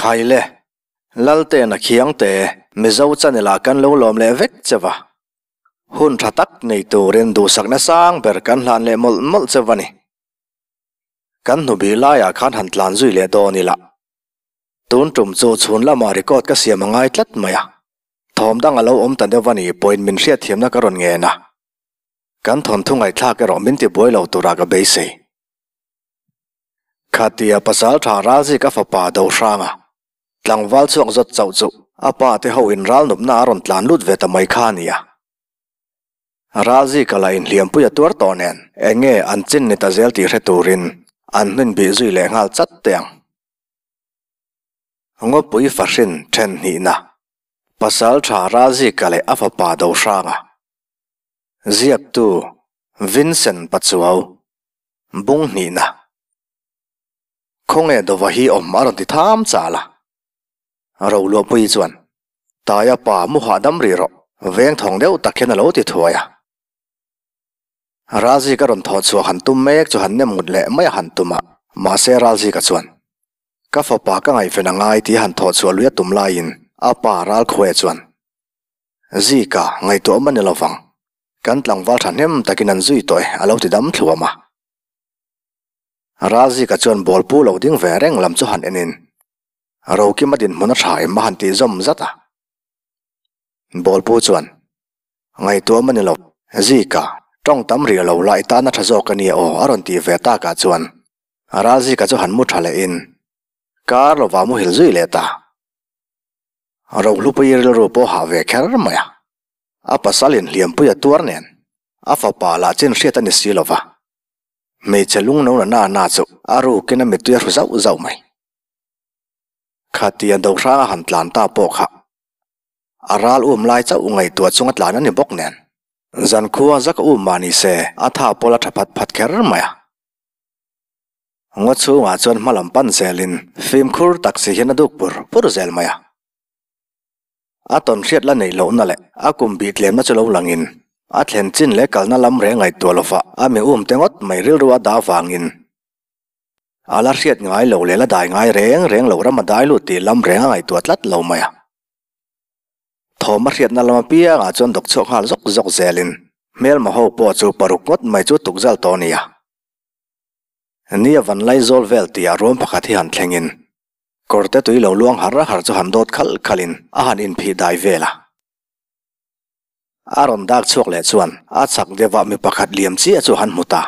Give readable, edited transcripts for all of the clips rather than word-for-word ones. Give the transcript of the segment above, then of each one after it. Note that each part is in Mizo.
Khaile, Laltena Khiangte, Mizo channel ah kan lo lawm leh vek che va. Hun tha tak nei turin duhsakna sang ber kan hlan leh mawlh mawlh che va ni. Kan hnubih laiah khan han tlan zui leh dawn ila. Tun tum chu chhun lamah record ka siam a ngai tlat mai a. Thawm dang a lo awm ta deuh a ni pawhin min hriatthiamna ka rawn ngen a. Kan thawnthu ngaihthlak erawh min tibuai lo turah ka beisei. Khatia pasal tha Ralzik a fapa do hrang a, tlangval chhuak zawt chauh chu a pa te ho in ral nupna a rawn tlan lut ve ta mai kha a nia. Ralzika lah inhliampui a tuar tawh nen eng nge an chin ni ta zel tih hre turin an hnin bih zui leh nghal chat teh ang. Ngawpui fahrin then hnihna, pasal tha Ralzika leh a fapa do hrang a. Ziaktu Vincent Pachuau. Bung hnihna. Khawnge dawva hi awm a rawn ti tham chal a. Roluahpuii chuan, Taia pa mu hahdam rih rawh, veng thawng deuh tak hian a lo ti thuai a. Ralzika rawn thawh chhuah han tum mek chu han nem ngut leh mai a han tum a, mahse Ralzika chuan, Ka fapa ka ngaihven a ngai tih a han thawh chhuah lui a tum laiin a pa Ralkhuaia chuan, Zika, ngaihtuah awm a ni lovang. Kan tlangval thahnem takin an zui tawh e, a lo ti dam thluam a. Ralzika chuan ball pu lo ding ve reng lam chu han enin, Rokima dinhmun a tha em a han tih zawm zat a. Ball pu chuan, Ngaihtuah awm a ni lo, Zika, tawng tam rih lo la i tan a tha zawk a nia aw a rawn tih ve takah chuan Ralzika chu han mu tha lehin kar lovah muhil zui leh ta. Rohlupui rilru pawh hah ve kher mai a. A pasal in hliampui a tuar nen, a fapa lah chin hriat a ni si lo va. Hmeichhe lungno na na na chu a rukin a mittui a hru zauh zauh mai. Khatia do hrang a han tlan ta pawh kha a ral um lai chauh ngaihtuah chunga tlan a ni bawk nen, zankhua zak a um mah ni se a tha pawl a tha phat phat kher mai a. Ngaw chhungah chuan hma lam pan zelin fimkhur tak si hian a duk pur pur zel mai a. A tawn hriat la neih lohna leh a kum bih tlemna chu lo langin, a thlen chin leh kalna lam reng ngaihtuah lova a mi um te ngawt mai rilru a dah vangin a la hriat ngai lo leh la dai ngai reng reng lo ram a dai lut tih lam reng a ngaihtuah tlat lo mai a. Thawm a hriatna lam apiangah chuan dawk chhuak nghal zawk zawk zelin hmelma ho pawh chu paruk ngawt mai chu tukzal tawh a ni a. Ni a van laizawl vel tihah ruam pakhat hi han thlengin Kawrte tui lo luang har har chu han dawt khalh khalhin a han inphih dai vel a. A rawn dak chhuak leh chuan a chhak deuhah mi pakhat liam chiah chu han hmu ta.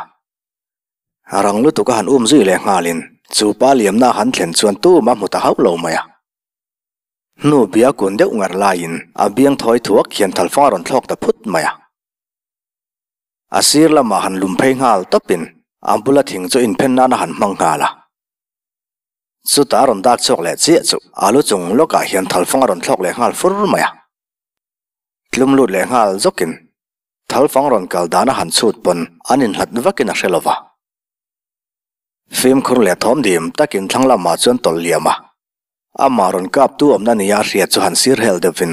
Rang lutuk a han um zui leh nghalin chu pa liamna a han thlen chuan tumah hmu ta hauh lo mai a. Hnu bia kun deuh ngar laiin a biang thawi thuak hian thalfang a rawn thlawk ta phut mai a. A sir lamah han lum phei nghal tawpin a bula thing chu inphen nan a han hmang nghal a. Chutah a rawn dak chhuak leh chiah chu a lu chung lawkah hian thalfang a rawn thlawk leh nghal fur mai a. Tlum lut leh nghal zawkin thalfang rawn kal dan a han chhut pawn an inhlat vakin a hre lo va. Fimkhur leh thawm dim takin thlang lamah chuan tawlh liam a. Amah rawn kaptu awmna nia a hriat chu han sir hel deuhvin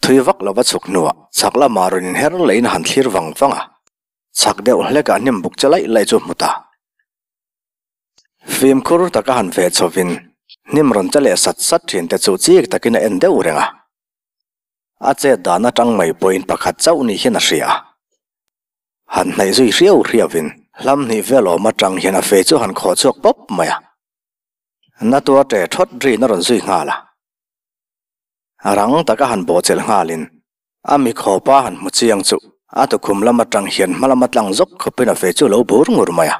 thui vak lova chhuk hnuah chhak lamah rawn inher lehin a han thlir vang vang a. Chhak deuh hlekah hnim buk che laih laih chu a hmu ta. Fimkhur taka han ve chhovin hnim rawn che leh sat sat thin te chu chik takin a en deuh reng a. A chet dan atang mai pawhin pakhat chauh ni hian a hria a. Han hnaih zui hriau hriauvin hlam hnih vel awm atang hian a fei chu han khawh chhuak pawp mai a. Natua ṭe ṭhawt rin a rawn zui nghal a. Rang taka han bawhchelh nghalin a mikhawpa han hmu chiang chu a tukhum lam atang hian hma lama tlang zawk khawpin a fei chu a lo bur ngur mai a.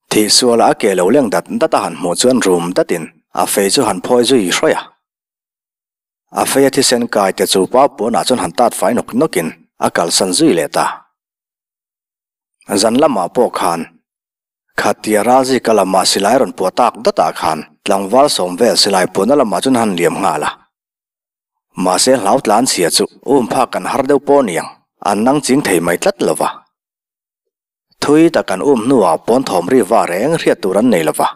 Thihsuala a ke lo leng dat dat a han hmuh chuan rum datin a fei chu han phawi zui hrawih a. A fei a thisen kai te chu pa puanah chuan han tat fai nawk nawkin a kalsan zui leh ta. Zan lamah pawh khan khatia Ralzika lamah silai rawn puah tak datah khan tlangval sawm vel silai puahna lamah chuan han liam nghal a. Mahse hlau tlan chhia chu um phak kan har deuh pawh niang an nang ching thei mai tlat lo va. Thui tak an um hnuah pawn thawm ri va reng hriat tur an nei lo va.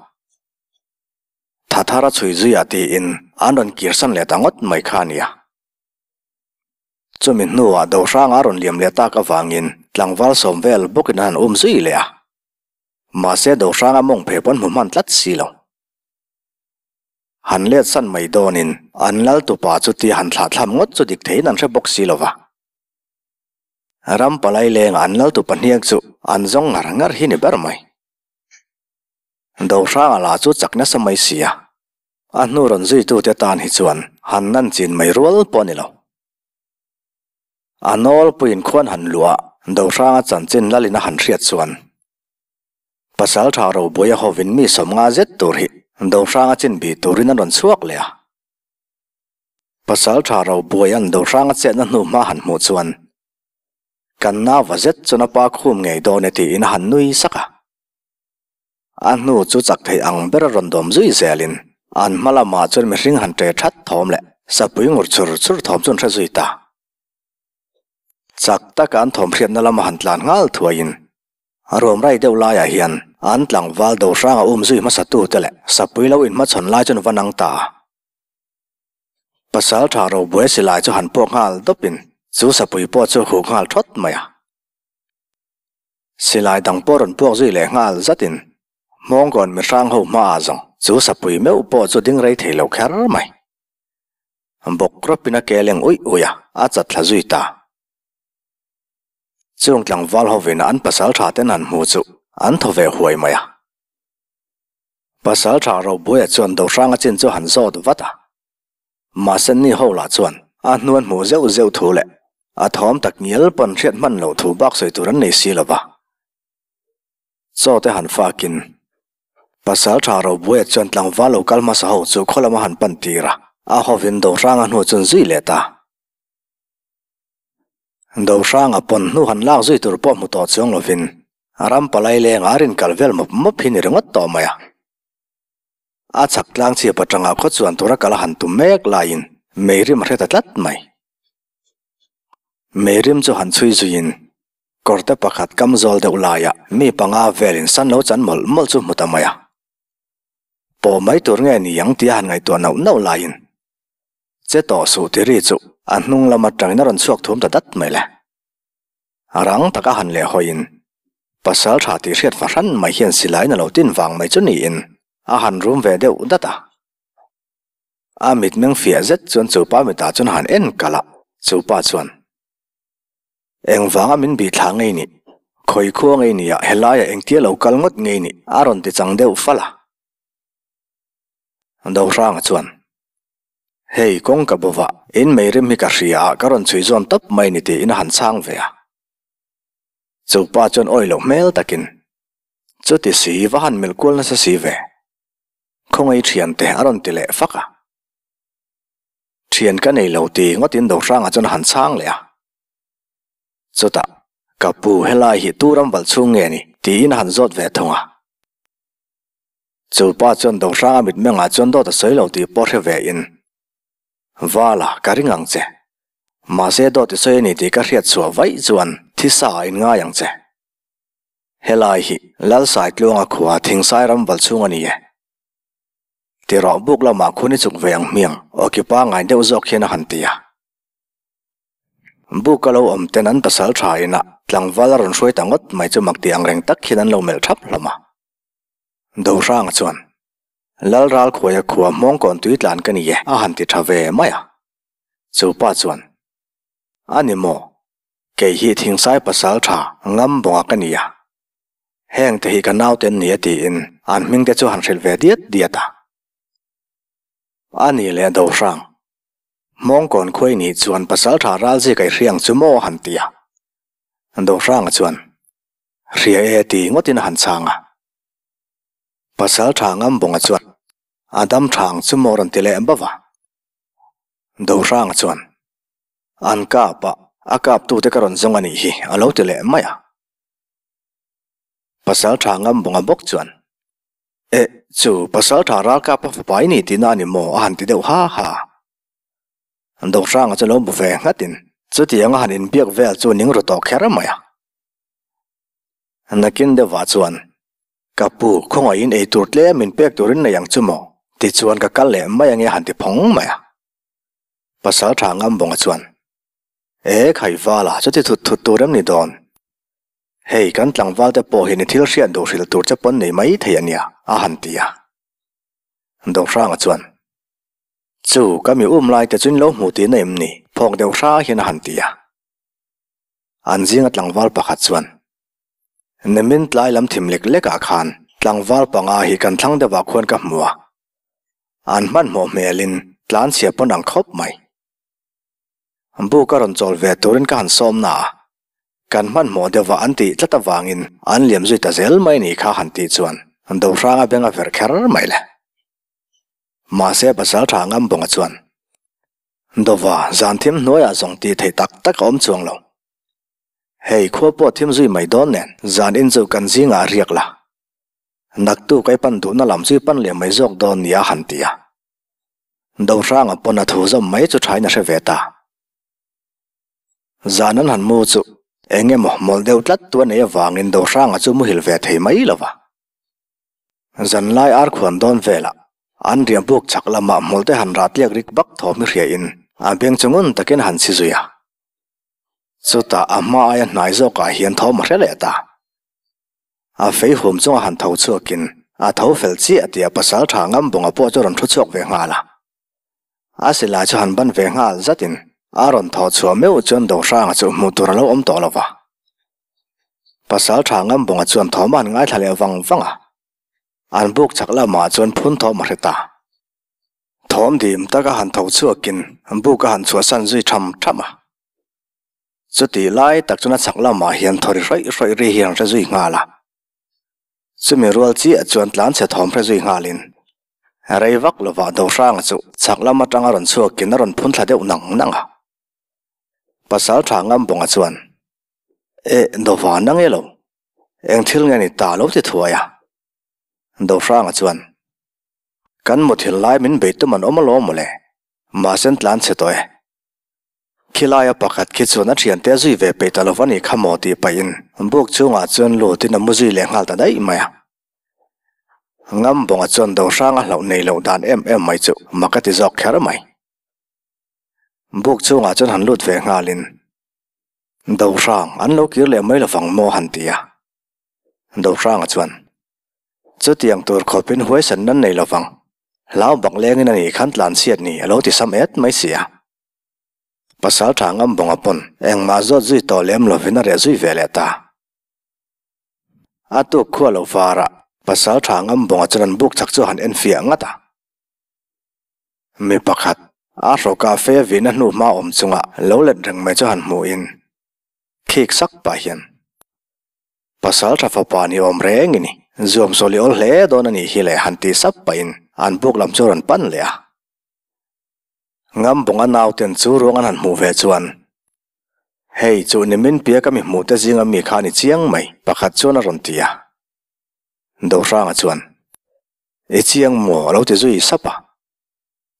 Tha thar a chhui zui ah tiin an rawn kirsan leh ta ngawt mai kha a nia. Chumi hnuah Dohranga a rawn liam leh tak avangin tlangval sawm vel bawkin an han um zui leh a. Mahse Dohranga mawng phei pawn hmu hman tlat si lo. Han let san mai dawnin an lal tupa chu tia han thlah thlam ngawt chu dik theiin an hre bawk si lo va. Ram palai lengah an lal tupa hniak chu an zawng ngar ngar hi ni ber mai. Dohranga lah chu chak nasa mai si a, a hnu rawn zuitute tan hi chuan han nan chin mai rual pawh a ni lo. A nawlpuiin khuan han luah Dohranga chanchin lalin a han hriat chuan Pasalṭha Robuaia hovin mi 50 zet tur hi Dohranga chin bih turin an rawn chhuak leh a. Pasalṭha Robuaia'n Dohranga chetna hnu hma han hmuh chuan kan nauva zet chuan a pa khum ngei dawn e tiin a han nui sak a. A hnu chu chak theih ang ber a rawn dawm zui zelin an hma lamah chuan mihring han ṭe ṭhat thawm leh sapui ngur chur chur thawm chu an hre zui ta. Chak taka an thawm hriatna lama han tlan nghal thuaiin A ruam rai deuh laiah hian an tlangval do hranga um zui hmasa tute leh sapui lo inhmachhawn lai chuan va nang ta a. Pasal tha robuai silai chu han puak nghal dawpin chu sapui pawh chu a huh nghal thawt mai a. Silai dang pawh rawn puak zui leh nghal zatin Hmawngkawn mihrang ho hmaah zawng chu sapui meuh pawh chu ding rei thei lo kher mai. Bawk rawpin a ke leng uih uih a, a chat thla zui ta. Chung tlangval hovin an pasal tha ten han hmu chu an thaw ve huai mai a. Pasal tha Robuaia chuan Dohranga chin chu han zawt vat a. Mahse ni ho lah chuan a hnuan hmuh zeuh zeuh thu leh a thawm tak ngial pawn hriat hman loh thu bak sawi tur an nei si lo va. Chaw te han fakin Pasal tha Robuaia chuan tlangval lo kal hmasa ho chu khaw lama han pan tir a, a hovin Dohranga hnu chun zui leh ta. Dohranga pawn hnu han lak zui tur pawh hmu tawh chuang lovin ram palai lengah a rin kal vel mawp mawp hi ni ringawt tawh mai a. A chhak tlang chhiap atanga khaw chuan tura kal a han tum mek laiin meirim a hre ta tlat mai. Meirim chu han chhui zuiin kawrte pakhat kam zawl deuh laiah mi panga velin san lo chan mawlh mawlh chu hmu ta mai a. Pawh mai tur nge ni ang tia han ngaihtuah nauh nauh laiin Che tawh suh ti ri chu a hnung lam atangin a rawn chhuak thum ta dat mai le. Rang taka han leh hawiin pasal tha tih hriat fahran mai hian silaiin a lo tin vang mai chu niin a han rum ve deuh dat a. A mitmeng fiah zet chuan chupa mitah chuan han en kalh a, chupa chuan, Engvanga min bih thla ngei nih? Khawi khua ngei nia helaiah engtia lo kal ngawt ngei nih? a rawn ti chang deuh fal a. Dohranga chuan, Hei kawng ka bo va, in meirim hi ka hria a, ka rawn chhui zawn tawp mai ni tiin a han chhang ve a. Chu pa chuan awi loh hmel takin, Chuti si, va han melh kual nasa si ve. Khawngaih thiante a rawn ti leh fak a. Thian ka nei lo ti ngawtin Dohranga chuan a han chhang leh a. Chutah, Ka pu, helai hi tu ram valh chhung nge ni? tiin a han zawt ve thung a. Chu pa chuan Dohranga mitmengah chuan dawt a sawi lo tih pawh hre ve in, Vala, ka ring ang che. Mahse dawt i sawi a ni tih ka hriat chhuah vaih chuan thisa ah in ngai ang che. Helai hi Lalsaitluanga khua Thingsai ram val chhung a ni e. Tirawh buk lamah khun i chuk ve ang hmiang, awki pangngai deuh zawk hian a han ti a. Buk a lo awm ten an pasal tha inah tlangval a rawn hruai ta ngawt mai chu mak tih angreng tak hian an lo melh thap hlawm a. Dohranga chuan, Lal ral khuaia khua hmawngkawn tui tlan ka ni e, a han ti tha ve mai a. Chu pa chuan, A ni maw? Kei hi thingsai pasal tha ngam bawnga ka ni a. Heng te hi ka naute an ni e tiin an hming te chu han hrilh ve diat diat a. A ni leh Dohrang, hmawngkawn khuai nih chuan pasal tha ral zi kai hriang chu maw a han ti a. Dohranga chuan, Hria e ti ngawtin a han chhang a. Pasal tha ngam bawnga chuan a dam tha ang chu maw rawn ti leh bauh a. Dohranga chuan an kap a, a kap tute ka rawn zawng a nih hi a lo ti leh mai a. Pasal tha ngam bawnga bawk chuan Eh chu pasal tha ral kap a fapa i ni tihna a ni maw a han ti deuh ha ha a. Dohranga chu lo bu ve nghatin chutiang a han inbiak vel chu ning ru tawh kher mai a. Nakin deuhvah chuan, Ka pu, khawngaihin ei tur tlem min pek turin nei ang chu maw? Tichuan ka kal leh mai ange han ti phawng mai a. Pasal tha Ngambawnga chuan, E, Khaivala, chuti thut thut tur em ni dawn? Hei, kan tlangval te pawh hian i thil hriat duh hrilh tur che pawn nei mai thei a nia, a han ti a. Dohranga chuan. Chu ka mi um lai te chu in lo hmu tihna em ni? Phawk deuh hra hian a han ti a. An zinga tlangval pakhat chuan, Nimin tlai lam thim lek lekah khan tlangval panga hi kan thlang deuhah khuan ka hmu a. An hmanhmawh hmelin tlanchhia pawn ang khawp mai. Buk a rawn chawl ve turin ka han sawm na a, kan hmanhmawh deuhva an tih tlat avangin an liam zui ta zel mai ni kha han tih chuan Dohranga beng a verh kher mai le. Mahse pasal tha Ngambawnga chuan, Dova, zan thim hnuaiah zawng tih theih tak tak a awm chuang lo. Hei khua pawh thim zui mai dawn nen zan in chu kan zingah riak la. Naktu ka i pan duhna lam chu i pan leh mai zawk dawn nia han ti a. Dohranga pawn a thu zawm mai chu thain a hre ve ta. Zan an han mu chu eng emaw mawlh deuh tlat tu a nei avangin Dohranga chu muhil ve thei mai lo va. Zanlai ar khuan dawn velah an riah buk chhak lamah hmawlhte han rah tliak rik bak thawm hi hria in a beng chu ngun takin a han chhi zui a. Chutah a hma aia hnai zawkah hian thawm a hre leh ta. A fei hum chunga han tho chhuakin a tho fel chiah tih a pasal tha Ngambawnga pawh chu a rawn thu chhuak ve nghal a. A silai chu han ban ve nghal zatin a rawn thaw chhuah meuh chuan Dohranga chu hmuh tur a lo awm tawh lo va. Pasal tha Ngambawnga chuan thawm a han ngaithla leh vang vang a. An buk chak lamah chuan phun thawm a hre ta. Thawm dim taka han tho chhuakin buk a han chhuahsan zui tham tham a. Chutih lai tak chuan a chhak lamah hian thaw ri hrawih hrawih ri hi an hre zui nghal a. Chumi rual chiah chuan tlanchhe thawm hre zui nghalin rei vak lovah Dohranga chu chhak lam atanga rawn chhuakin a rawn phun thla deuh nang nang a. Pasal tha Ngambawnga chuan, Eh, Dova na nge lo? Eng thil nge ni ta lo ti thuai a? Dohranga chuan, Kan muthilh lai min bei tum an awm alawm mawle, mahse an tlanchhe tawh e. Khilaia pakhat khi chuan a thiante a zui ve peih ta lo va ni kha maw tih pahin buk chhungah chuan lutin a mu zui leh nghal ta daih mai a. Ngambawnga chuan Dohrang a hlauh nei loh dan em em mai chu mak a ti zawk kher mai. Buk chhungah chuan han lut ve nghalin Dohrang an lo kir leh mai lovang maw han ti a. Dohranga chuan Chutiang tur khawpin huaisan nan nei lovang, hlau bak lengin a nih khan tlanchhiat ni a lo ti sam et mai si a. Pasal tha ngam bawnga pawn engmah zawt zui tawh lem lovin a reh zui ve leh ta. A tuk khua lo varah pasal tha ngam bawnga chuan an buk chak chu a han en fiah ngat a. Mi pakhat a hrawkah fei a vihna hnu hma awm chunga lo let reng mai chu han hmuhin khik sak pah hian pasal tha fapa ni awm reng i ni, zuam sawl i awl hle dawn a nih hi le han tih sap pahin an buk lam chu a rawn pan leh a. Ngambawnga nauten chu ruang an han hmuh ve chuan, Hei, chu nimin pia ka mi hmuh te zinga mi kha a ni chiang mai, pakhat chuan a rawn ti a. Dohranga chuan, I chiang maw? a lo ti zui sap a.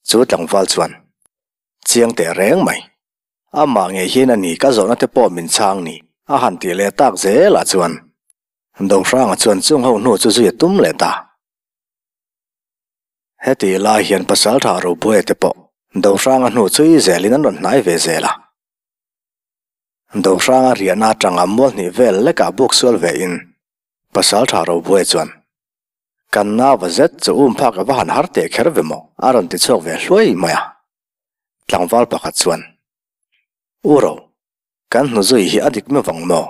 Chu tlangval chuan, Chiang teh reng mai. Amah ngei hian a ni ka zawhna te pawh min chhang ni, a han tih leh tak zelah chuan Dohranga chuan chung ho hnu chu zui a tum leh ta. Heti lai hian Pasaltha Robuaia te pawh Dohranga hnu chui zelin an rawn hnai ve zel a. Dohranga riahna atanga mual hnih vel lekah buk sual ve in Pasaltha Robuaia chuan, Kan nau va zet chu um phak a va han har teh kher ve maw? a rawn ti chhuak ve hluai mai a. Tlangval pakhat chuan, U Ro, kan hnu zui hi a dik mi vang maw?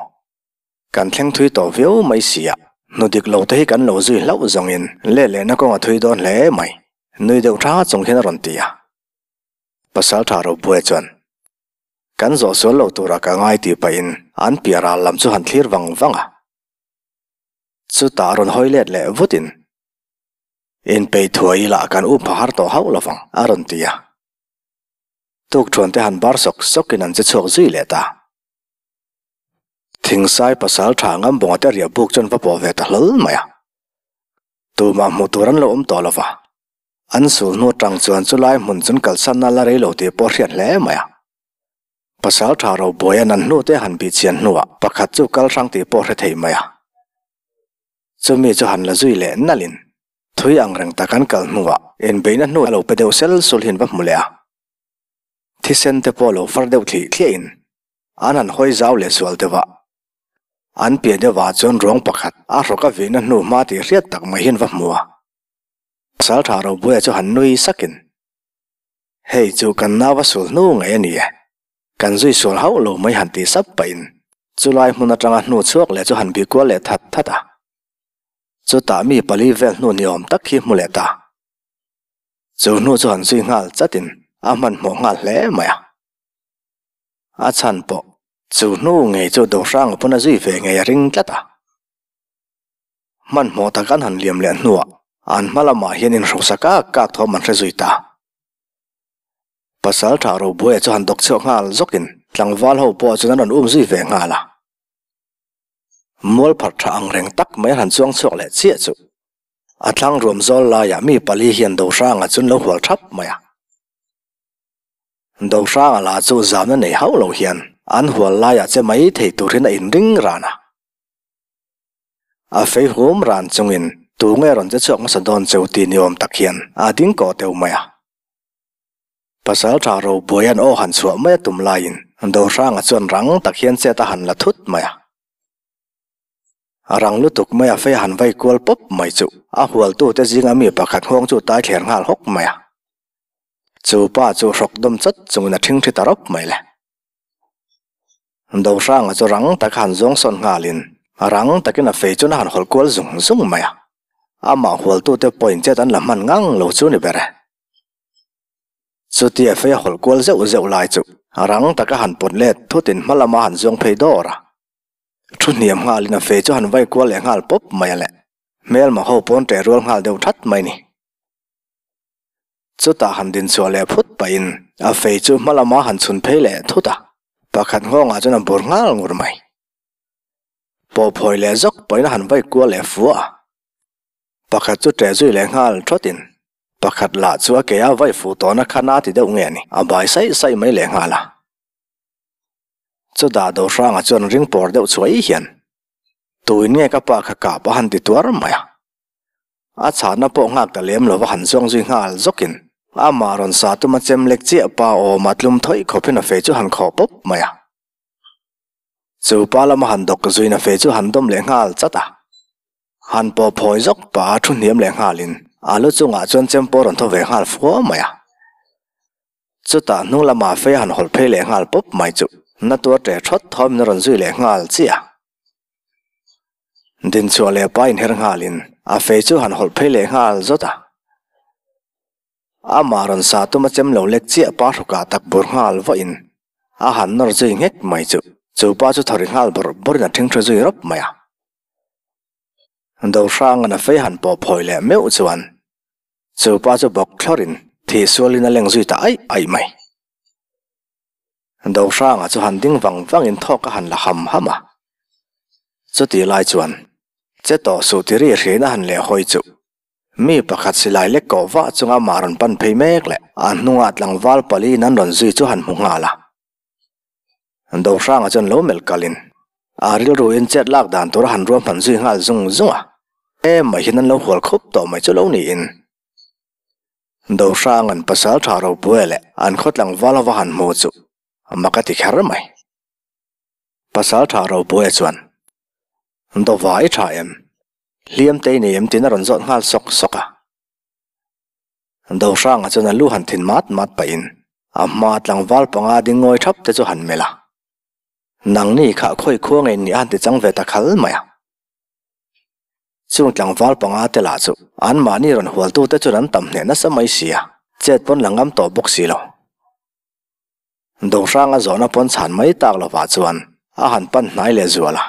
Kan thleng thui tawh viau mai si a, hnu dik lo te hi kan lo zui hlauh zawngin leh lehna kawng a thui dawn hle mai, nui deuh tha chung hian a rawn ti a. Pasal tha Robuai chuan, Kan zawh sual lo turah ka ngai tih pahin an piah ral lam chu han thlir vang vang a. Chutah rawn hawi let leh vutin, Inpeih thuai ila kan up pha har tawh hauh lovang, a rawn ti a. Tukthuan te han bar sawk sawkin an che chhuak zui leh ta. Thingsai pasal tha Ngambawnga te riah buk chuan va pawh ve ta hlawl mai a. Tumah hmuh tur an lo awm tawh lo va. An sul hnu atang chuan chulai hmun chun kalsanna la rei lo tih pawh hriat hle mai a. Pasal tha Robuaia'n an hnu te han bih chian hnuah pakhat chu kal hrang tih pawh hre thei mai a. Chumi chu han la zui leh nalhin thui ang reng tak an kal hnuah inbeihna hnu a lo pe deuh sel sul hian va hmu leh a. Thisen te pawh lo far deuh thlih thliahin An han hawi zau leh zual deuh a. An piah deuh ah chuan ruang pakhat a hrawk a vihna hnu hma tih hriat tak mai hian va hmu a. Saltha Robuaia chu han nui sakin. Hei chu kan nau a sul hnu ngei a ni e. Kan zui sual hauh lo mai han tih sap pahin chulai hmun atanga hnu chhuak leh chu han bih kual leh that that a. Chutah mi pali vel hnu ni awm tak hi hmu leh ta. Chu hnu chu han zui nghal chatin a hmanhmawh nghal hle mai a. A chhan pawh chu hnu ngei chu Dohranga pawn a zui ve ngei a ring tlat a. Hmanhmawh tak an han liam leh hnuah an hma lamah hian inhrosa kak kak thawm an hre zui ta. Pasal tha Robuaia chu han dawk chhuak nghal zawkin tlangval ho pawh chuan an rawn um zui ve nghal a. Mual pharh tha ang reng tak mai an han chuang chhuak leh chiah chu a thlang ruam zawl laiah mi pali hian Dohranga chu an lo hual thap mai a. Dohranga lah chu zamna nei hauh lo hian an hual laiah che mai thei turin a inring ran a. A fei hum ran chungin tu nge rawn che chhuak hmasa dawn cheu ti ni awm tak hian a ding kawh teuh mai a. Pasal tha Robuaia'n aw han chhuah mai a tum laiin Dohranga chuan rang tak hian chet a han la thut mai a. A rang lutuk mai a fei a han vai kual pawp mai chu a hualtute zinga mi pakhat nghawng chu tai thler nghal hawk mai a. Chu pa chu hrawk dawm chawt chungin a ṭhingṭhi ta rawp mai le. Dohranga chu rang taka han zawng sawn nghalin rang takin a fei chuan a han hawlh kual zung zung mai a. Amah hualtute pawhin chet an la hman ngang lo chu ni ber e. Chutia fei a hawlh kual zeuh zeuh lai chu rang taka han pawt let thutin hma lama han zawng phei dawr a. Thu hniam nghalin a fei chu han vai kual leh nghal pawp mai a le. Hmelma ho pawn ṭeh rual nghal deuh that mai ni. Chutah han din chhuah leh phut pahin a fei chu hma lama han chhun phei leh thut a, pakhat nghawngah chuan a bur nghal ngur mai. Pawhphawi leh zawk pahin a han vai kual leh fua a, pakhat chu ṭeh zui leh nghal thawtin pakhat lah chu a ke a vai fuh tawhna kha na ti deuh nge ni, a bai saih saih mai leh nghal a. Chutah Dohranga chuan ring pawr deuh chhuai hian, Tuin nge ka pa kha kap a han ti tuar mai a. A chhahna pawh nghak ta lem lova han zawng zui nghal zawkin amah rawn sa tuma chem lek chiah pa awm a tlum thawih khawpin a fei chu han khawh pawp mai a. Chu pa lama han dawk zuiin a fei chu han dawm leh nghal chat a. Han pawh phawi zawk pah a thu hniam leh nghalin a lu chungah chuan chem pawh rawn thaw ve nghal fua mai a. Chutah hnung lamah fei a han hawlh phei leh nghal pawp mai chu na tuar ṭe ṭhawt thawmin a rawn zui leh nghal chiah a. Dinchhuah leh pa inher nghalin a fei chu han hawlh phei leh nghal zawt a. Amah rawn sa tum a chem lo lek chiah pa hrukah tak bur nghal vahin a han nawr zui nghek mai chu chu pa chu thaw ri nghal bawrh bawrhin a ṭhingṭhu zui rawp mai a. Dohranga'n a fei han pawh phawi leh meuh chuan chu pa chu bawk thlawrin thih sualin a leng zui ta aih aih mai. Dohranga chu han ding vang vangin thawk a han la ham ham a. Chutih lai chuan, Che tawh suh ti ri hriain a han leh hawi chu. Mi pakhat silai lek kawh vah chunga amah rawn pan phei mek leh a hnungah tlangval paliin an rawn zui chu han hmu nghal a. Dohranga chuan lo melh kalin a rilruin chet lak dan tur a han ruahman zui nghal zung zung a. Emai hian an lo hual khup tawh mai chu lo niin. Dohrang an pasal tha ropui leh an khaw tlangval hova han hmu chu mak a ti kher mai. Pasal tha ropui chuan, Dawva i tha em? Hliam te i nei em? tiin a rawn zawt nghal sawk sawk a. Dohranga chuan a lu han thin mat mat pahin a hma tlangval panga ding ngawi thap te chu han melh a. Nangni kha khawi khua ngei ni a han ti chang ve ta khal mai a. Chung tlangval panga te lah chu anmahni rawn hualtute chuan an tam hneh nasa mai si a, chet pawn la ngam tawh bawk si lo. Dohranga zawhna pawn chhan mai tak lovah chuan a han pan hnai leh zual a.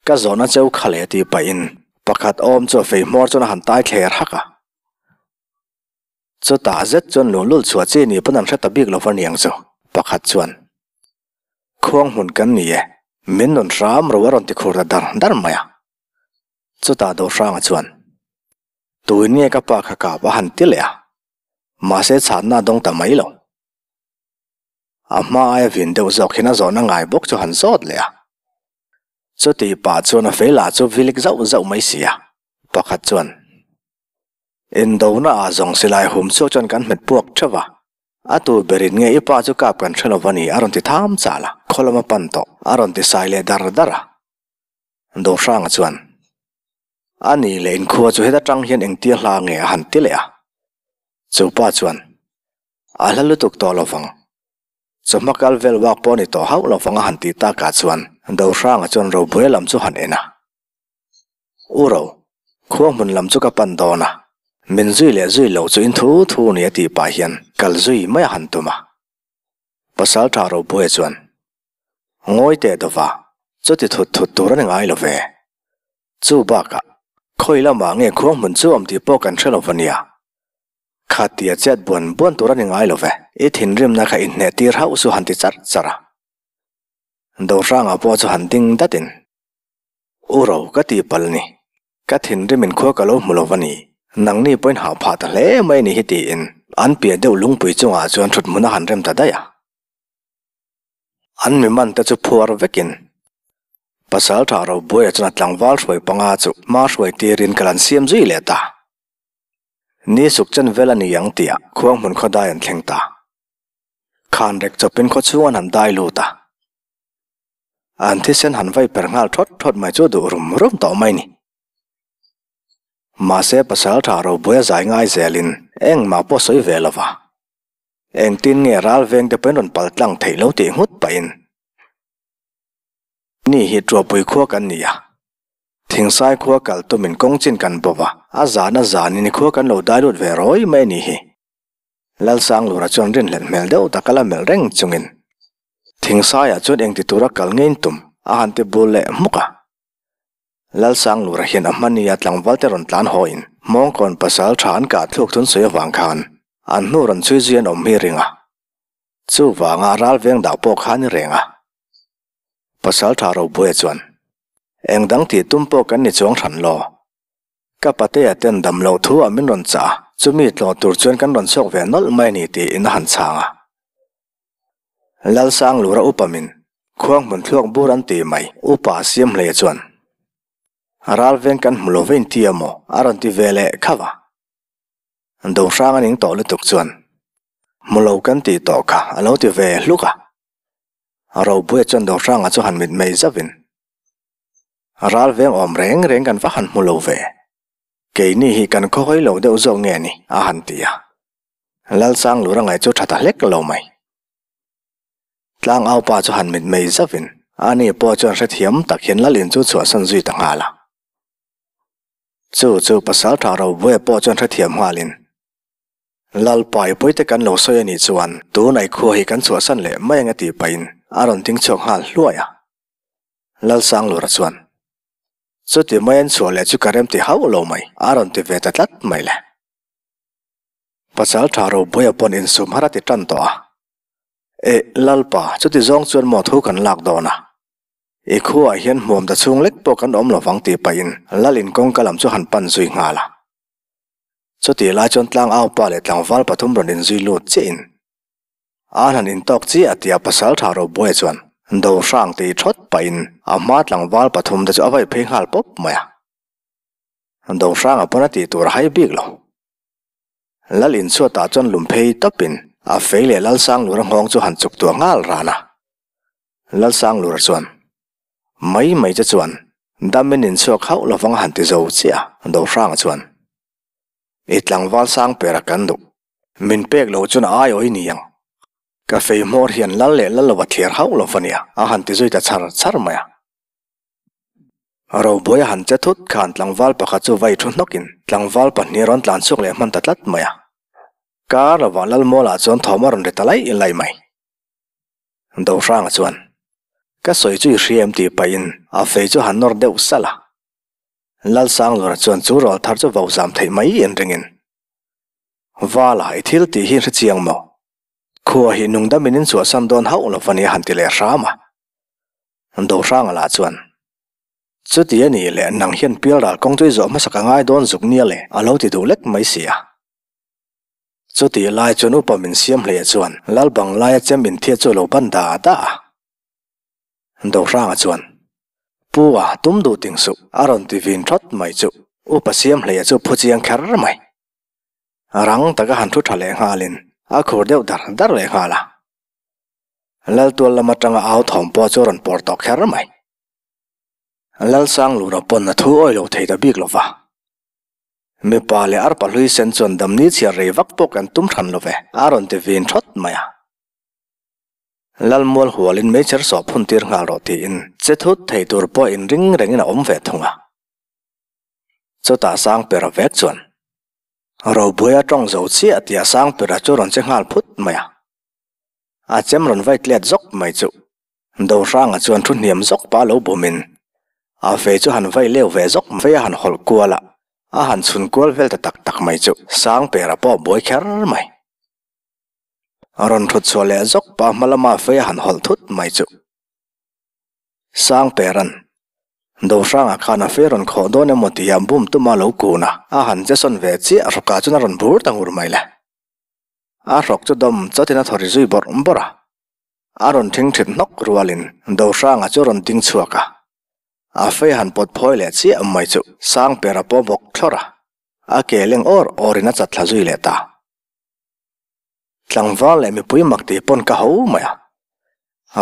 Ka zawhna cheu kha leh tih pahin pakhat awm chu a fei hmawr chuan a han tai thler hak a. Chutah zet chuan luhlul chhuah chi ni pawn an hre ta bik lova niang chu, pakhat chuan. Khuang hmun kan ni e, min nun hram ro a rawn ti khur ta dar dar mai a. Chutah Dohranga chuan, Tuin nge ka pa kha kap a han ti leh a, mahse chhanna a dawng ta mai lo. A hma aia vin deuh zawk hian a zawhna ngai bawk chu han zawt leh a. Chutih pah chuan a fei lah chu vilik zauh zauh mai si a, pakhat chuan, Indona ah zawng silai hum chhuak chuan kan hmet puak theuh a, a tu berin nge i pa chu kap kan hre lo a ni a rawn ti tham chal a, khaw lama pan tawh a rawn ti sai leh dar dar a. Dohranga chuan, A ni leh inkhua chu heta tang hian engtia hla nge a han ti leh a. Chu pa chuan. A hla lutuk tawh lovang. Chawhma kal vel bak pawh ni tawh hauh lovang a han tih takah chuan Dohranga chuan Robuaia lam chu han en a. U Ro, khua hmun lam chu ka pan dawn a, min zui leh zui lo chu in thu thu ni a tih pah hian kal zui mai a han tum a. Pasaltha Robuaia chuan, Ngawi teh dawva, chuti thut thut tur a ni ngai lo ve. Chu bakah, khawi lamah nge khua hmun chu awm tih pawh kan hre lo va nia. Kha tia chet buan buan tur a ni ngai lo ve. I thinrimna kha inhneh tir hauh chu han ti charh charh a. Dohranga pawh chu han ding datin, U ro, ka tih palh ni. Ka thinrimin khua ka lo hmu lo va ni. Nangni pawhin hah phah ta hle mai ni hi tiin an piah deuh lungpui chungah chuan thut hmun a han rem ta daih a. An mi man te chu phuar vekin Pasaltha Robuaia chuan a tlangval hruai panga chu hma hruai tirin kal an siam zui leh ta. Ni suk chen vel a ni ang tih ah khuang hmun khaw dai an thleng ta. Khan rek chawpin khaw chhung an han dai lut a. An thisen han vai per nghal thawt thawt mai chu duh rum rum tawh mai ni. Mahse pasal tha robuai a zai ngai zelin engmah pawh sawi ve lo va. Engtin nge ral veng te pawhin rawn pal tlang theih lo tih nghut pahin. Ni hi Tuapui khua kan ni a, Thingsai khua kal tumin kawng chin kan bawp a, a zan a zanin i khua kan lo dai lut ve rawi mai a ni hi. Lalsanglura chuan rinhlelh hmel deuh tak a la melh reng chungin Thingsaiah chuan engti tura kal ngein tum a han ti bul leh hmuk a. Lalsanglura hian a hmania tlangval te rawn tlan hawiin Hmawngkawn pasal tha an kah thluk thun sawi avang khan an hnu rawn chhui zui an awm hi ring a. Chuvanga ral veng dah pawh kha a ni reng a. Pasal tha Robuaia chuan, Eng dang tih tum pawh kan ni chuang hran lo. Ka patea ten dam loh thu ah min rawn chah a, chumi tlawh tur chuan kan rawn chhuak ve nawlh mai a ni tiin a han chhang a. Lalsanglura upa min khuang hmun thluak bur an ti mai upa Siamhleia chuan, Ral veng kan hmu lo vein ti a maw? a rawn ti ve leh khauh a. Dohrang a ning tawh lutuk chuan, Hmu lo kan tih tawh kha a lo ti ve hluk a. Robuia chuan Dohranga chu han mit mei zauhin, Ral veng awm reng reng kan va han hmu lo ve. Keini hi kan khaw hawi lo deuh zawk nge ni? a han ti a. Lalsanglura ngaih chu tha ta hlek lo mai. Tlangaupa chu han mit mei zauhin, ani pawh chuan hrethiam tak hian Lalin chu chhuahsan zui ta nghal a. Chu chu Pasaltha Robuia pawh chuan hrethiam nghalin, Lalpai pawite kan lo sawi a nih chuan tunai khua hi kan chhuahsan leh mai ang a tih pahin a rawn ding chhuak nghal hluai a. Lalsanglura chuan, Chuti mai an chhuah leh chu ka rem ti hauh lo mai, a rawn ti ve ta tlat mai le. Pasal tha Robuaia pawn insum har a ti tan tawh a. Eh, Lalpa, chuti zawng chuan maw thu kan lak dawn a? I khuaah hian hmuam ta chhung lek pawh kan awm lovang tih pahin Lal in kawngka lam chu han pan zui nghal a. Chutih lai chuan tlang aupa leh tlangval pathum rawn inzui lut chiahin an han intawk chiah tia pasal tha Robuaia chuan do hrang tih thawt pahin a hma tlangval pathum te chu a vaih phei nghal pawp mai a. Do hranga pawn a tih tur a hai bik lo. Lal inchhuatah chuan lum phei tawpin a fei leh Lalsanglura nghawng chu han chuk tuah nghal ran a. Lalsanglura chuan Mai mai che chuan damin inchhuak hauh lovang a han ti zo chiah a, Dohranga chuan I tlangval sang per a kan duh. Min pek loh chuan a aiawh i ni ang. Ka fei hmawr hian lal leh lal lo a thliar hauh lo va nia a han ti zui ta char char mai a. Robuai a han che thut khan tlangval pakhat chu vai thu hnawkin tlangval pahnih rawn tlan chhuak leh hman ta tlat mai a. Kar lovah Lalmualah chuan thawm a rawn ri ta laih laih mai. Dohranga chuan, Ka sawi chu i hria em tih pahin a fei chu han nawr deuh salh a. Lalsanglura chuan chu rawl thar chu vo zam theih mai in ringin, Vala, i thil tih hi hre chiang maw? Khua hi nungdamin in chhuahsan dawn hauh lo va nia han ti leh hram a. Dohranga lah chuan, Chuti a nih leh nang hian pialral kawng chu i zawh hmasak a ngai dawn zuk nia le a lo ti duh lek mai si a. Chutih lai chuan upa min siam hleia chuan lal bang laia chem inthiat chu a lo ban da da a. Dohranga chuan, Pu a, tum duh ting suh, a rawn ti vin thawt mai chu upa siam hleia chu phu chiang kher mai. Rang taka han thu tha leh nghalin a khur deuh dar dar leh nghal a. Laltual lam atanga au thawm pawh chu a rawn pawr tawh kher mai. Lalsanglura pawn a thu awi lo thei ta bik lo va. Mipa leh arpa hlui sen chuan damni chhiar rei vak pawh kan tum hran lo ve, a rawn ti vin thawt mai a. Lalmual hualin meichher sawh phun tir nghal rawh tiin che thut thei tur pawh inring rengin a awm ve thung a. Chutah Sangpera vek chuan Robuaia tawng zo chiah tia Sangpera chu rawn che nghal phut mai a. A chem rawn vai tlet zawk mai chu Dohranga chuan thu hniam zawk pa lo bumin a fei chu han vai leu ve zawk mai a han hawlh kual a, a han chhun kual vel ta tak tak mai chu Sangpera pawh a buai kher mai. A rawn thut chhuah leh zawk pa hma lama fei a han hawlh thut mai chu. Sangpera'n Dohranga khan a fei rawn khawh dawn emaw tia bum tuma lo kun a, a han che sawn ve chiah hrawkah chuan a rawn bur ta ngur mai le. A hrawk chu dawm chawtin a thaw ri zui bawrh bawrh a. A rawn thingthit hnawk rualin Dohranga chu a rawn ding chhuak a. A fei han pawt phawi leh chiah mai chu Sangpera pawh bawk thlawrh a, a ke leng awr awrin a chat thla zui leh ta. Tlangval leh mipui mak tih pawn ka ho mai a.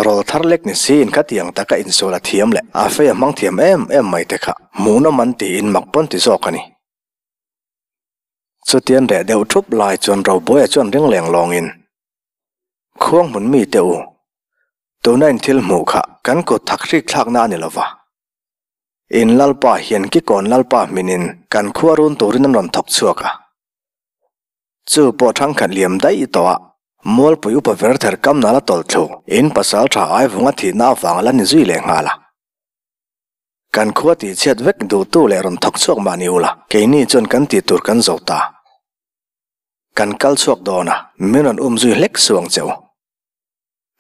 Rawl thar lek ni siin kha tiang taka insual a thiam leh a fei a hmang thiam em em mai te kha hmuhnawm an tiin mak pawn ti zawk a ni. Chutian reh deuh thup lai chuan Robuaia chuan ring leng lawngin, Khuang hmun mi teh u, tuna in thil hmuh kha kan kut thak hrik thlakna a ni lova. In Lalpa hian Kikawn Lalpa hminin kan khua run turin an rawn thawk chhuak a. Chu pawh thangkhat liam daih tawh a, Mualpui upa ver ther kam nala tawlh thlu in pasal tha ai vunga thihna avang la ni zui leh nghal a. Kan khua tih chhiat vek duhtu leh rawn thawk chhuak mah ni ula, keini chuan kan tih tur kan zo ta. Kan kal chhuak dawn a, min rawn um zui hlek suh ang che u.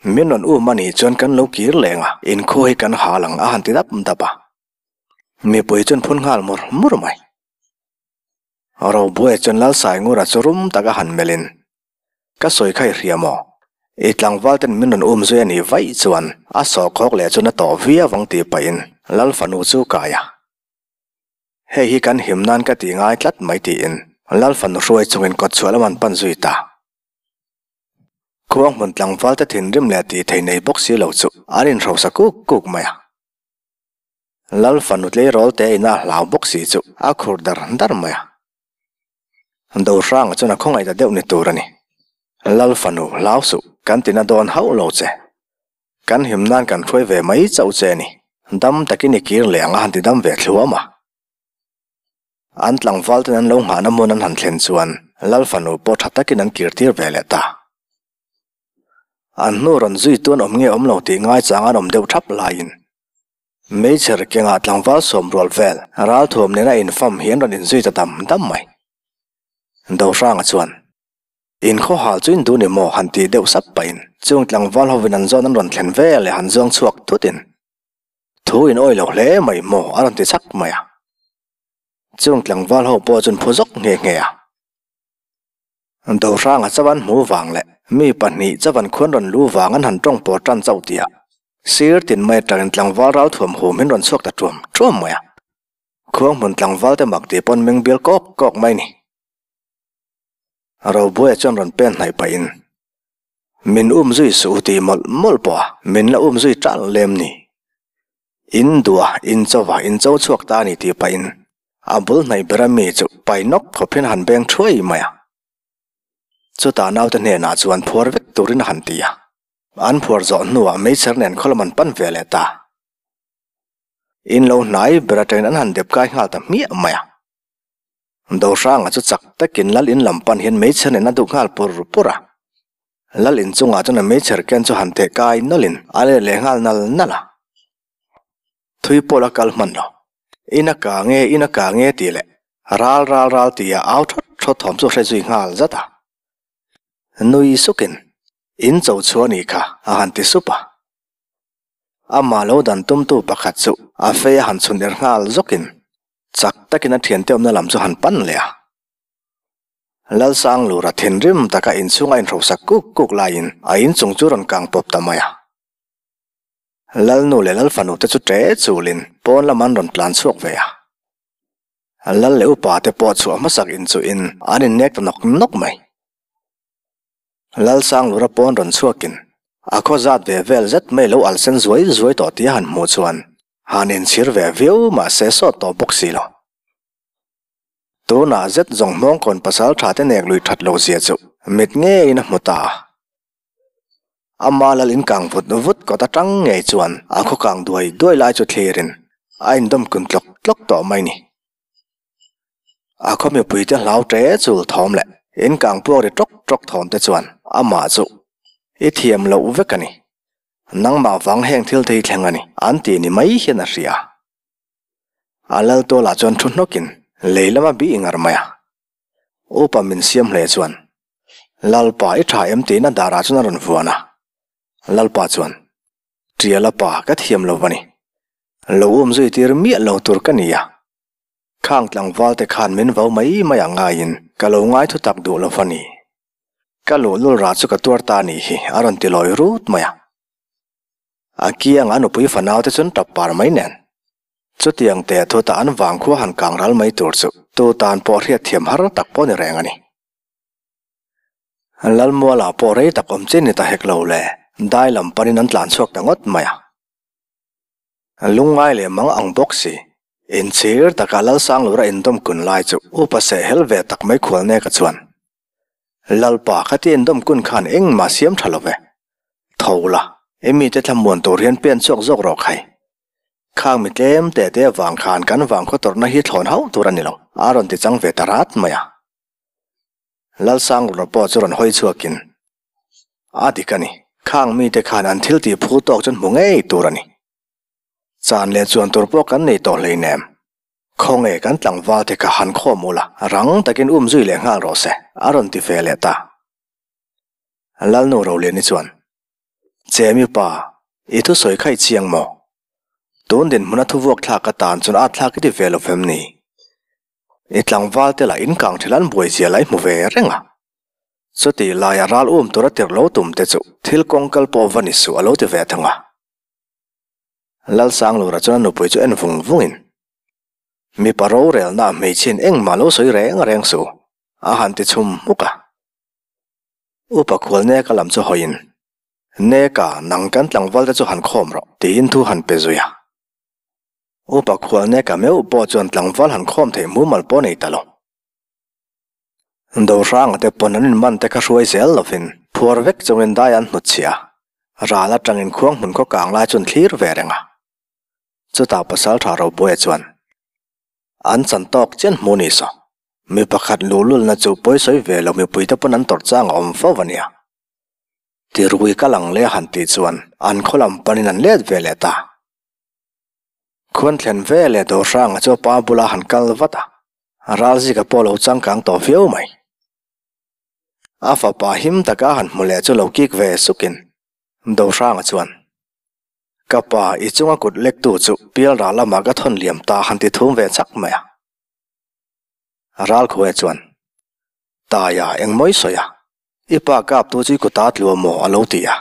Min rawn um a nih chuan kan lo kir leng a, in khua hi kan hal ang a han ti dap dap a. Mipui chuan phun nghal mur mur mai. Robuaia chuan Lalsaingura chu rum taka han melhin, Ka sawi kha i hria maw? I tlangval ten min rawn um zui a nih vaih chuan a sawhkhawk leh chuan a tawh viau ang tih pahin Lal fanu chu kai a. Hei hi kan him nan ka ti ngai tlat mai tiin Lal fanu hruai chungin kawtchhuah lam an pan zui ta. Khuang hmun tlangval te thinrim leh tih thei nei bawk si lo chu an inhrosa kuk kuk mai a. Lal fanu tleirawl te ina a hlau bawk si chu a khur dar dar mai a. Dohranga chuan a khawngaih ta deuh ni tur a ni. Lal fanu hlau suh, kan tina dawn hauh lo che. Kan him nan kan hruai ve mai chauh che a ni. Dam takin i kir leh ang a han ti dam ve thluam a. An tlangval ten an lo nghahna hmun an han thlen chuan Lal fanu pawh tha takin an kir tir ve leh ta. An hnu rawn zui tuan awm nge awm lo tih ngaichang an awm deuh thap laiin Meichher kengah tlangval sawm rual vel ralthuam nena infam hi an rawn inzui ta dam dam mai. Dohranga chuan, In khawhal chu in duh ni maw? han tih deuh sap pahin chung tlangval hovin an zawn an rawn thlen vel leh han zuang chhuak thutin, Thu in awi lo hle mai maw? a rawn ti chak mai a. Chung tlangval ho pawh chuan phu zawk nghe nghe a. Dohranga chavan hmu vang leh mi pahnih chavan khuan rawn lu vang an han tawng pawr tan chauh tih ah sir tin mai atangin tlangval ral thuam hum hin rawn chhuak ta tuam tuam mai a. Khuang hmun tlangval te mak tih pawn meng bial kawk kawk mai ni. Robuaia chuan rawn pen hnaih pahin min um zui suh u tih mawlh mawlh pawh a min la um zui tal lem ni. In duah, in chauva, in cho chhuak ta a ni tih pahin a bul hnaih ber a mi chu pai nawk khawp hian a han beng thuai mai a. Chutah naute hnenah chuan phuar vek turin a han ti a. An phuar zawh hnuah meichher nen khaw lam an pan ve leh ta. In lo hnai ber atangin an han dep kai nghal ta hmiah mai a. Dohranga chu chak takin lal in lam pan hian meichher nen a duh nghal pur pur a. Lal in chungah chuan a meichher ken chu han theh kai nawlhin a let leh nghal nal nal a. Thui pawh la kal hman lo. In a ka nge, in a ka nge tih leh ral ral ral tia au thawt thawt thawm chu hre zui nghal zat a. Nui sukin, In cho chhuah a nih kha, a han ti sup a. Amah lo dan tumtu pakhat chu a fei a han chhun er nghal zawkin chak takin a thiante awmna lam chu han pan leh a. Lalsanglura thinrim taka inchhunga inhrosak kuk kuk laiin a inchung chu rawn kang pawp ta mai a. Lalnu leh Lalfanu te chu ṭe chulin pawn lam an rawn tlan chhuak ve a. Lal leh upa te pawh chhuah hmasak inchuhin an innek ta nawk nawk mai. Lalsanglura pawn rawn chhuakin a khaw zat ve vel zet mai lo alsen zuai zuai tawh tih a han hmuh chuan han inchhir ve viau mahse sawt tawh bawk si lo. Tunah zet zawng Hmawngkawn pasal tha te nek lui that lo zia chu mit ngeiin a hmu ta. Ama lal inkang vut vut kawt atang ngei chuan a khaw kang duai duai lai chu thlirin a indawm kun tlawk tlawk tawh mai ni. A khaw mipuite hlau ṭe chul thawm leh inkang puak ri ṭawk ṭawk thawm te chuan amah chu i thiam loh vek a ni. Nangmah vang heng thil te hi thleng a ni an ti ni mai hian a hria. A lal tualah chuan thu hnawkin lei lama bih ngar mai a. Upa min siam hle chuan, Lalpa i tha em tiin a darah chuan a rawn vuan a. Lalpa chuan, Tiala pa ka thiam lo va ni. Lo um zui tir miah lo tur ka ni a. Khang tlangval te khan min vo mai mai ang ngaiin ka lo ngai thu tak duh lo va ni. Ka luhlul rah chu ka tuar ta ni hi a rawn ti lawi rut mai a. A kiang a nupui fanau te chuan tap par mai nen. Chutiang teh thutah an vangkhua han kang ral mai tur chu tu tan pawh hriat thiam har tak pawh ni reng a ni. Lalmualah pawh rei tak awm chin ni ta hek lo le, dai lam panin an tlan chhuak ta ngawt mai a. Lungngai leh mang ang bawk si, inchhir taka Lalsanglura indawm kun lai chu upa seh hel ve tak mai khual neka chuan, Lalpa khatia indawm kun khan engmah siam tha lo ve. Tho la, i mite thlamuan tur hian pen chhuak zawk rawh khai. Khang mi tlem teh te avang khan kan vangkhaw tawrhna hi thlawn hauh tur a ni lo, a rawn ti chang ve ta rat mai a. Lalsanglura pawh chu rawn hawi chhuakin, A dik a ni, khang mite khan an thil tih phu tawk chuan hmu ngei tur a ni. Chan leh chuan tur pawh kan nei tawh hleinem. Khawnge kan tlangval te kha han khawm ula, rang takin um zui leh nghal rawh se, a rawn ti ve leh ta. Lalnu Roliani chuan, Chemi pa, i thusawi kha i chiang maw? Tun dinhmuna thuvuak thlak atan chuan at thlak i ti ve lo fem ni? I tlangval te lah in kang thil an buai zia lai hmu ve reng a. Chutih laia ral um tura tirh lo tum te chu thil kawng kal pawh va ni suh a lo ti ve thung a. Lalsanglura chuan a nupui chu en vung vungin, Mipa rorelna ah hmeichhiain engmah lo sawi reng reng suh a han ti chhum hmuk a. Upa khual Neka lam chu hawiin, Neka, nang kan tlangval te chu han khawm rawh, tiin thu han pe zui a. Upa khual Neka meuh pawh chuan tlangval han khawm theih mumal pawh nei ta lo. Dohranga te pawn an inman te kha hruai zel lovin phuar vek chungin dai an hnutchhiah a, ral atangin khuang hmun khaw kang lai chuan thlir ve reng a. Chutah Pasaltha Robuaia chuan, An chan tawk chian hmu ni saw, mi pakhat luhlulna chu pawisawi ve lo mipui te pawn an tawrh chang a awm fo a nia. Tirui ka lang leh a han tih chuan an khaw lam panin an let ve leh ta. Khuan thlen ve leh Dohranga chu a pa bula han kal vat a, Ralzika pawh lo changkang tawh viau mai. A fapa him taka han hmu leh chu lo kik ve sukin Dohranga chuan, Ka pa, i chunga kut lektu chu pialral lamah ka thawn liam ta han ti thum ve chak mai a. Ralkhuaia chuan, Taia, engmawi sawi a, i pa kaptu chu i kuta tlu a maw a lo ti a.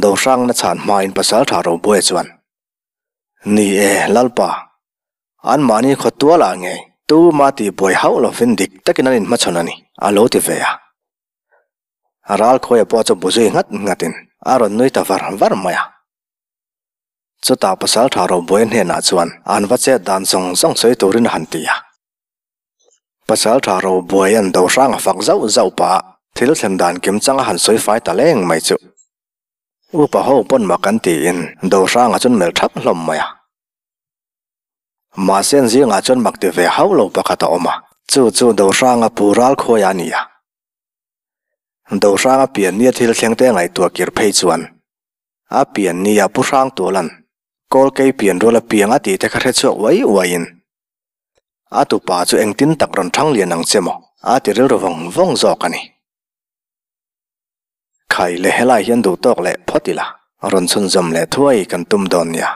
Dohrangna chhan hmain Pasaltha Robuaia chuan, Ni e, Lalpa, anmahni khaw tualah ngei tuma tihbuai hauh lovin dik takin an inhmachhawn a ni, a lo ti ve a. Ralkhuaia pawh chu bu zui nghat nghatin a rawn nui ta var var mai a. Chutah Pasaltha Robuaia hnenah chuan an va chet dan zawng zawng sawi turin a han ti a. Pasalṭha Robuai an do hrang a fak zauh zauh pah a, thil thlen dan kim chang a han sawi fai ta leng mai chu. Upa ho pawn mak an tiin do hrangah chuan melh thap hlawm mai a. Mahse an zingah chuan mak ti ve hauh lo pakhat a awm a, chu chu do hranga pu ral khuaia a ni a. Do hranga pian nia thil thleng te a ngaihtuah kir phei chuan a pian nia pu hrang tualan Kawlkei pian rual a piang a tih te kha hre chhuak uai uaiin A tupa chu engtin tak rawn thang lian ang che maw? A ti rilru vawng vawng zawk a ni. Khai leh helai hian duh tawk leh phawt ila, rawn chhunzawm leh thuai kan tum dawn nia.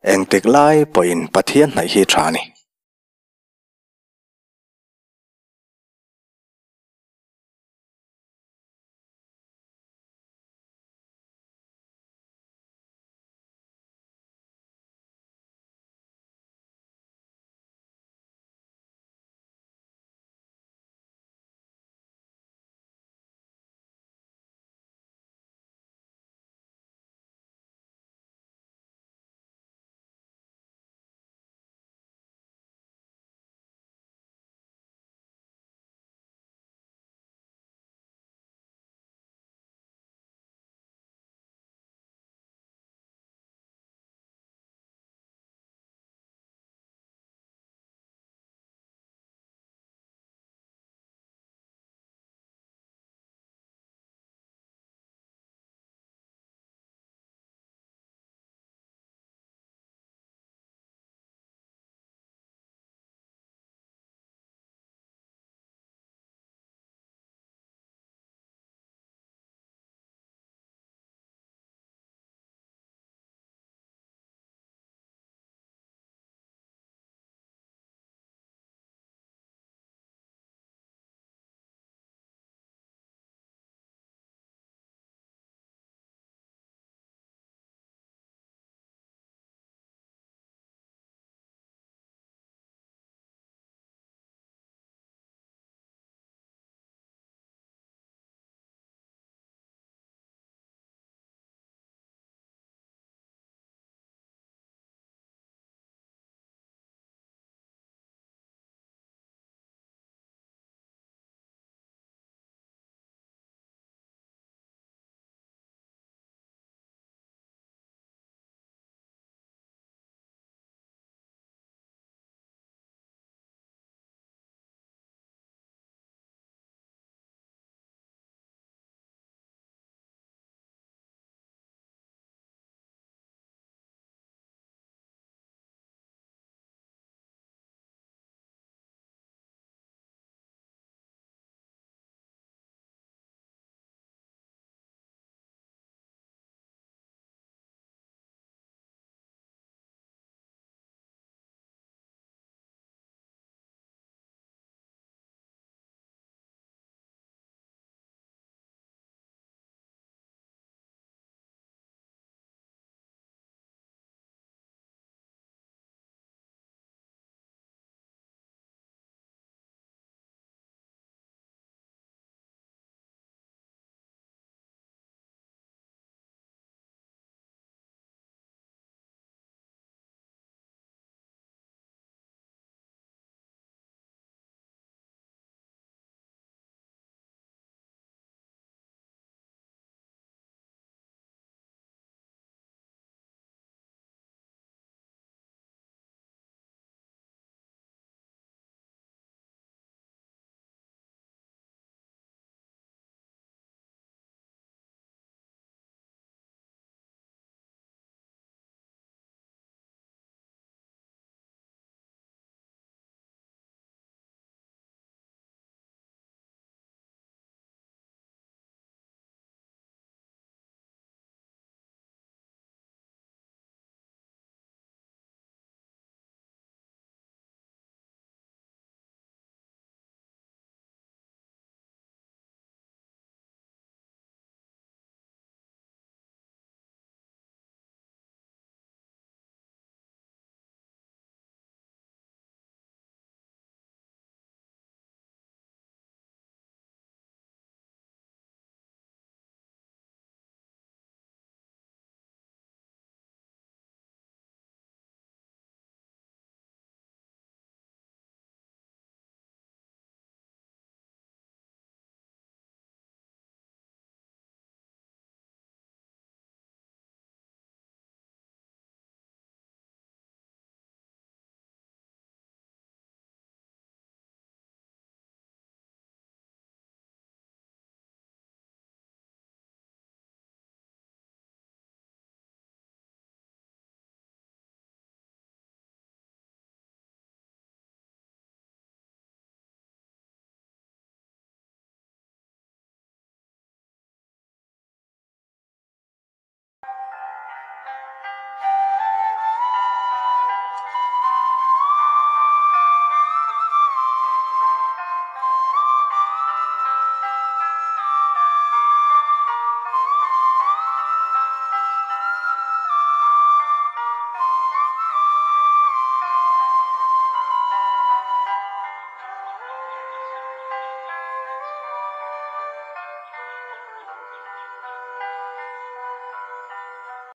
Engtik lai pawhin Pathian hnaih hi tha a ni.